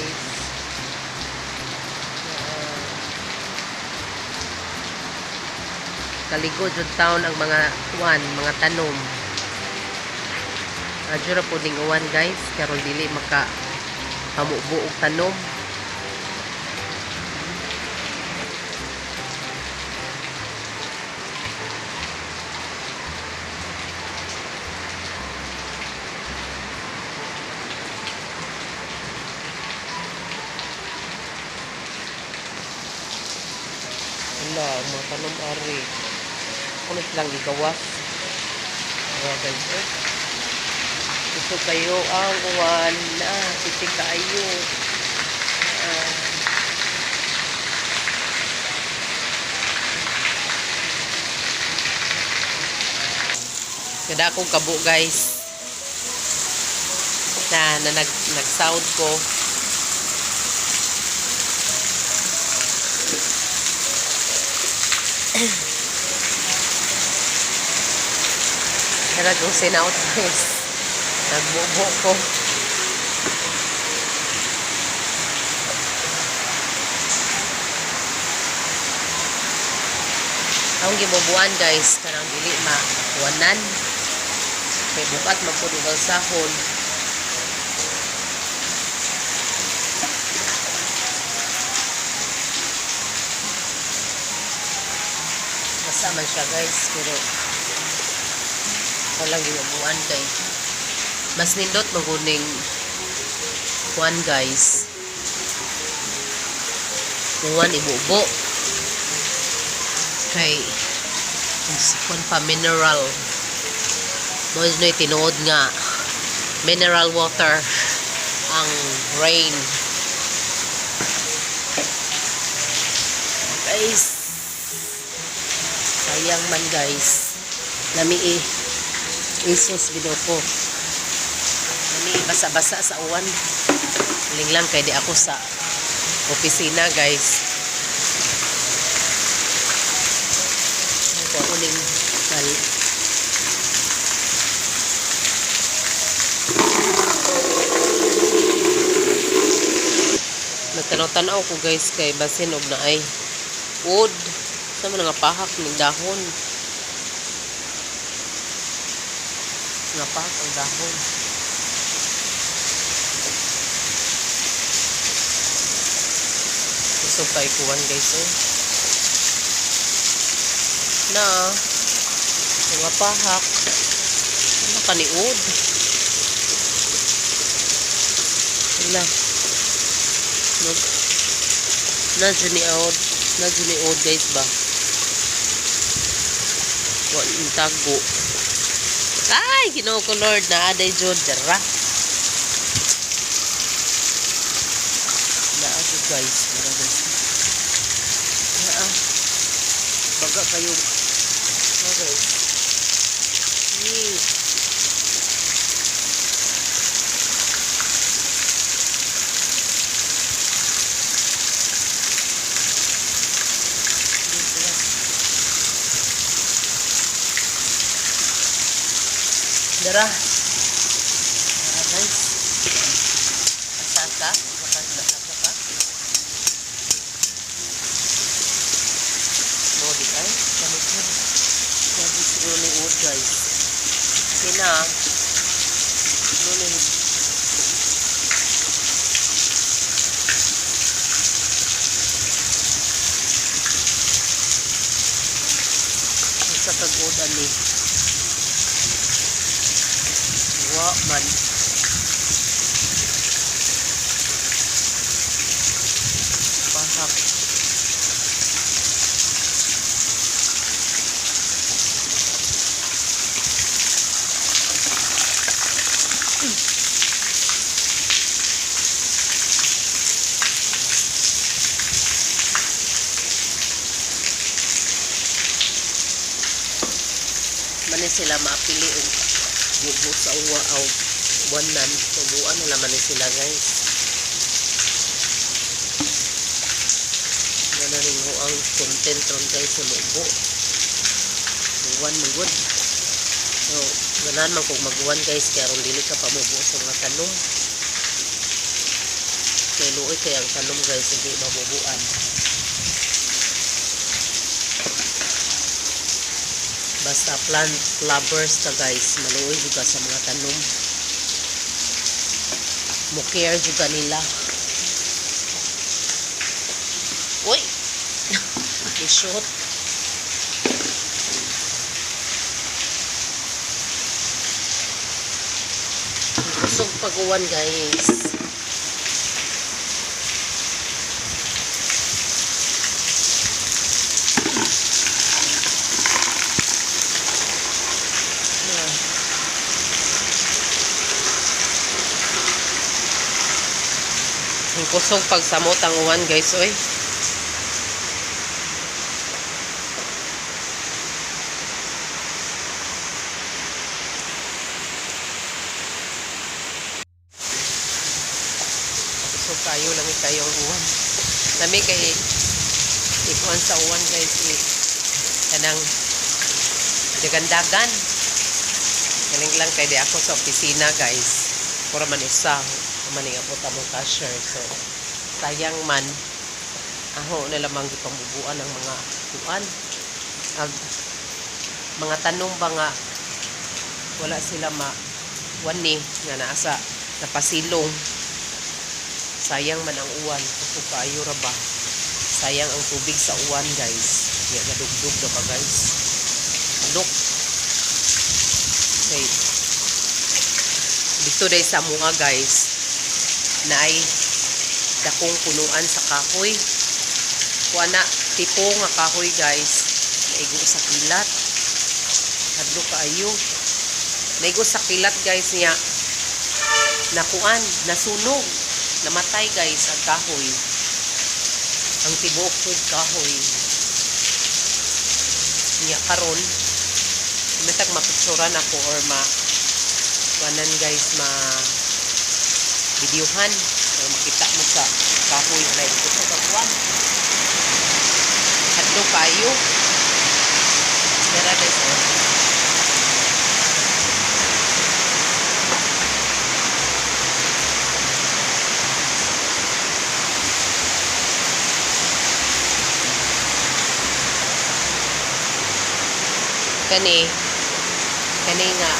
guys. Kaligo jud town ang mga kuan, mga tanom. Adyo ra po ning uwan, guys, karon dili maka pamubo og tanom. Wala, ang mga tanom ari. Kuno silang gigawas. Mga guys, oh. Gusto kayo ang uwan na piti kaayo. Ah. Kada akong kabo, guys. Na nag sound ko. Kaya kong sinout, guys. Nagbubo ko. Ang gibubuan, guys, kanang dili ma kuwanan. Kay bukat man pud og sahon. Basa man siya, guys, pero walang gibubuan kay mas nindot maguning kuan, guys. Kuan ibubo. Kay kuan pa, mineral. Mo na tinuod nga mineral water ang rain. Guys, sayang man, guys. Lami eh. Isos bido ko. Lami basa-basa sa uwan. Ling lang kay di ako sa opisina, guys. Ako ako ning Nagtanaw-tanaw ko, guys, kay basin og naay wood sa mga pahak ng dahon. Nga pahak ang dahon. Gusto kay kuwan, guys, eh. Na mga pahak. Ano kaniud? Wala. Nag na jud ni out, na jud ni old, guys, ba? Wa tago. Ay, Ginoo ko Lord, na aday jud dara. Naa jud, guys, dara, guys. Naa. Baga kayo. Na, guys. Eh. Dara. Dara, guys. Asaka. Asaka ka. Mo di ay. Kami po. Sabi siguro ni Wood, guys. Kina. Ano ni Sa kag-wood ani. Wa man. Pahak. Mani sila maapili og bubo sa uwa aw buwanan. Tubuan na naman ni sila, guys. Gana rin ho ang content ron, guys, sa mubo. Uwan man gud. So, ganahan man kung mag-uwan, guys, kaya ron dili ka pamubo sa mga tanom. Kay luoy kay ang tanom, guys, hindi mabubuan. Basta plant lovers ka, guys, maluoy jud ka sa mga tanom. Mo care jud ka nila. Uy! I-shoot. Kusog pag-uwan, guys. Ah. Ang kusog pagsamot ang uwan, guys, oy. Kusog kayo, lami kayo ang uwan. Lami kay ikuan sa uwan, guys, eh. Kanang dagandagan. Galing lang kay di ako sa opisina, guys. Pura man usa man ning abot among cashier. So sayang man aho na lamang gipambubuan ang mga kuan. Ag mga tanom ba nga wala sila ma wani nga naa sa napasilong. Sayang man ang uwan, kusog kaayo ra ba. Sayang ang tubig sa uwan, guys. Ya gadugdug na ba, guys. Look. Okay. Dito day sa mga, guys, na ay dakong punuan sa kahoy. Kuha na tipo nga kahoy, guys. Naigo sa kilat. Hadlo kaayo. Naigo sa kilat, guys, niya. Nakuan, nasunog. Namatay, guys, ang kahoy. Ang tibuok pud kahoy. Niya karon, matag mapicturan ako or ma kuanan, guys, ma videohan or makita mo sa kahoy na ito sa kakuan. Hadlo kayo. Dara, guys, oh. Kani kani nga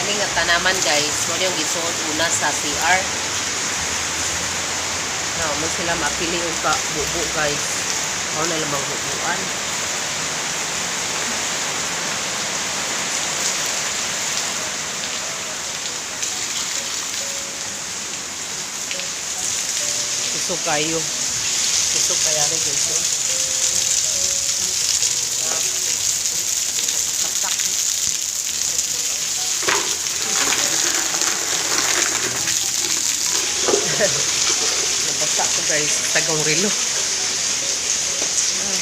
kani nga tanaman, guys, mo yung gisuot una sa CR. No, man sila mapili og ka bubo, guys. Mao na lamang bubuan. Kusog kayo. Kusog kaya rin, guys, oh. Ah, saksak. Nabasa ko, guys, tagang relo. Ah.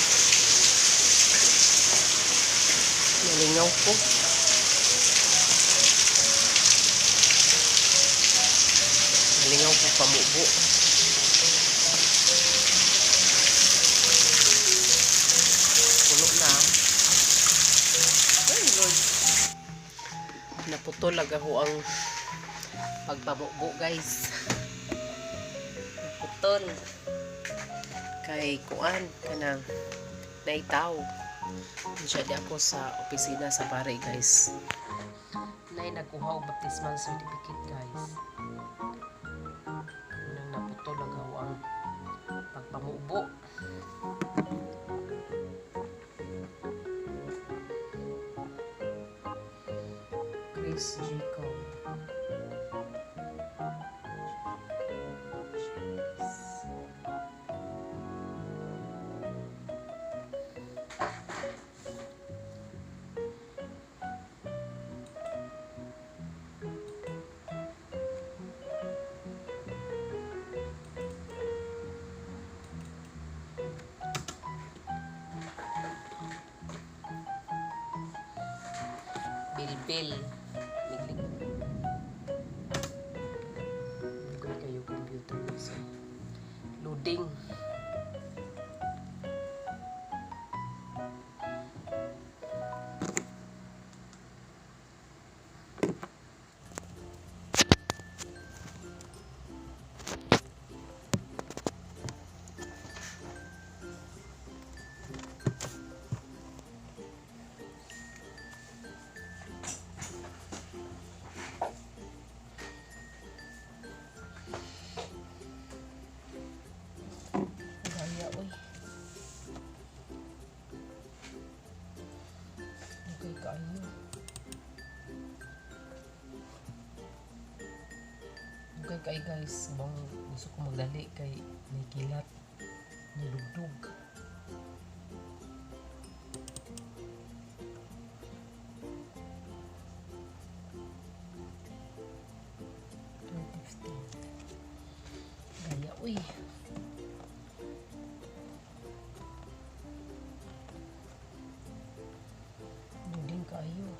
Nalingaw ko. Nalingaw ko pamubo. Puno na. Ay, Lord. Naputol lag ako ang pagpamubo, guys. Naputol. Kay kuan kanang naitaw. Siya di ako sa opisina sa pare, guys. Nay nagkuha og baptismal certificate, guys. Nang naputol lag ako ang pagpamubo. Chris Jacob. Bilbil. Miglig. Kung kayo computer, guys. Loading. Dugay kay, guys, bang gusto ko magdali kay may kilat nilugdog. 15. Gaya, uy. Duding kayo.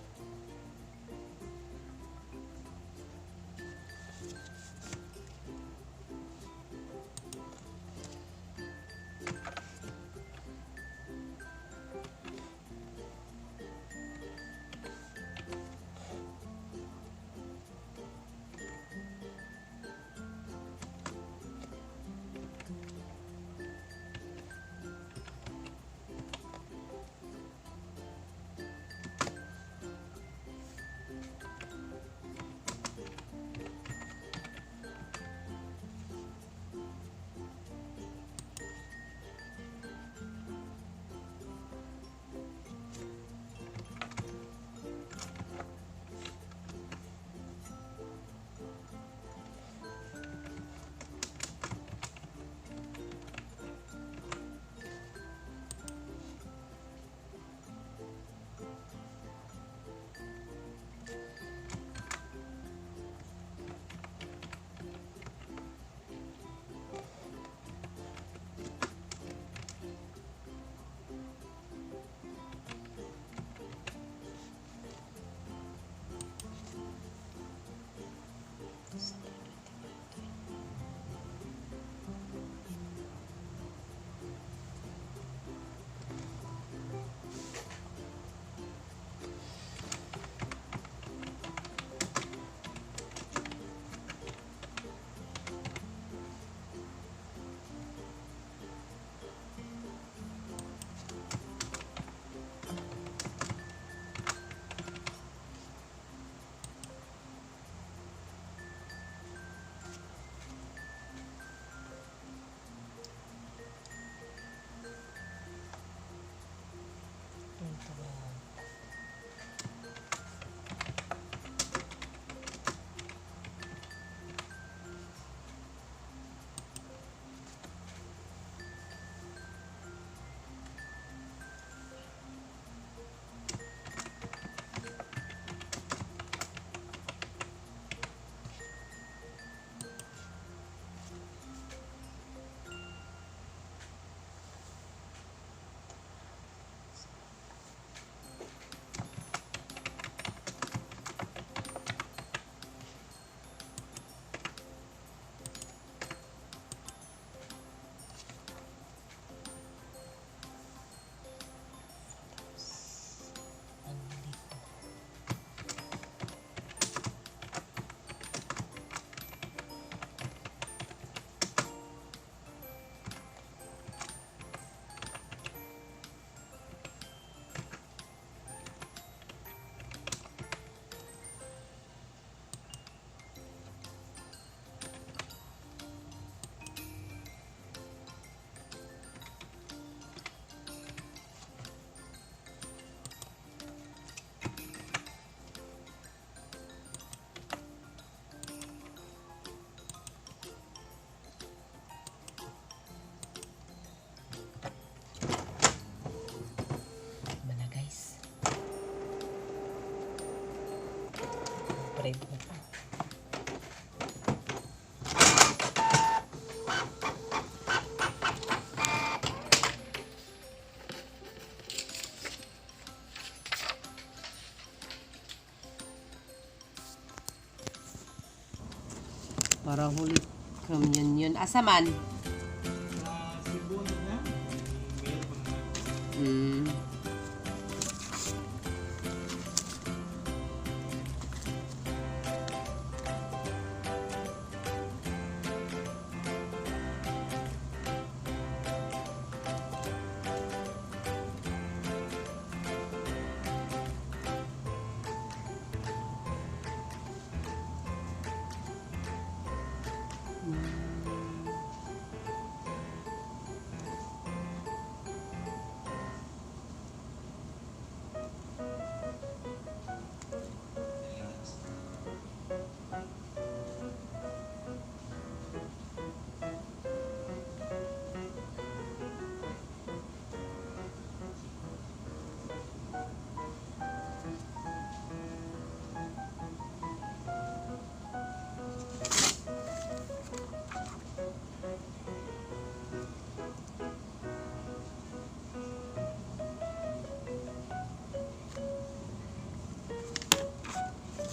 21. Ano dito? Mana, guys. Print na pa. Para huli communion. Asa man? Sa Cebu na, mail ko na.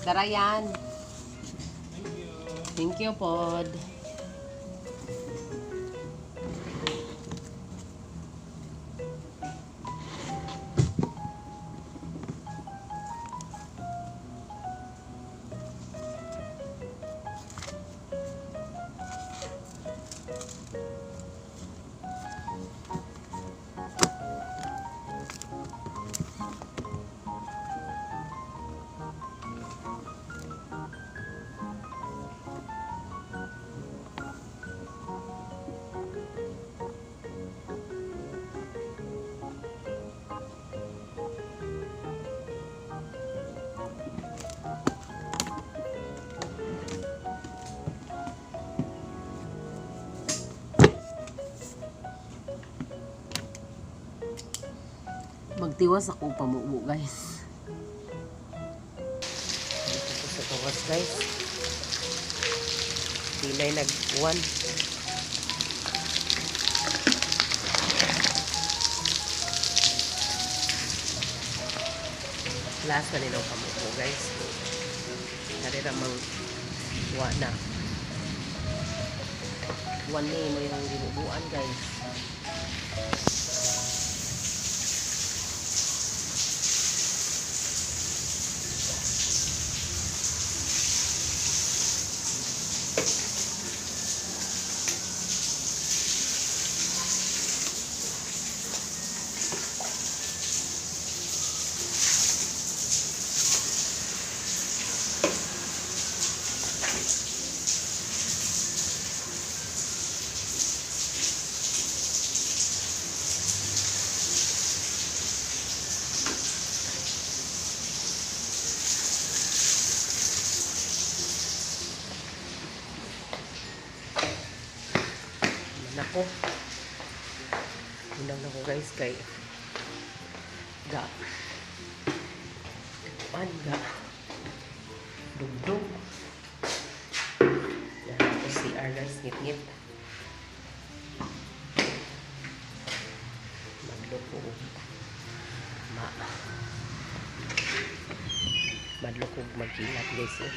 Darayan. Thank you. Thank you, pod. Magtiwas ako pamubo, guys. Dito ko sa gawas, guys. Di na'y nag-uwan. Last na nilang pamubo, guys. Dari ramang wa na. One ni mo yung ginubuan, guys. Nako. Unang nako, guys, kay ga kuan ga dugdug. Yan ako CR, guys, ngit-ngit. Madlok ko ma madlok ko magkilat, guys, eh.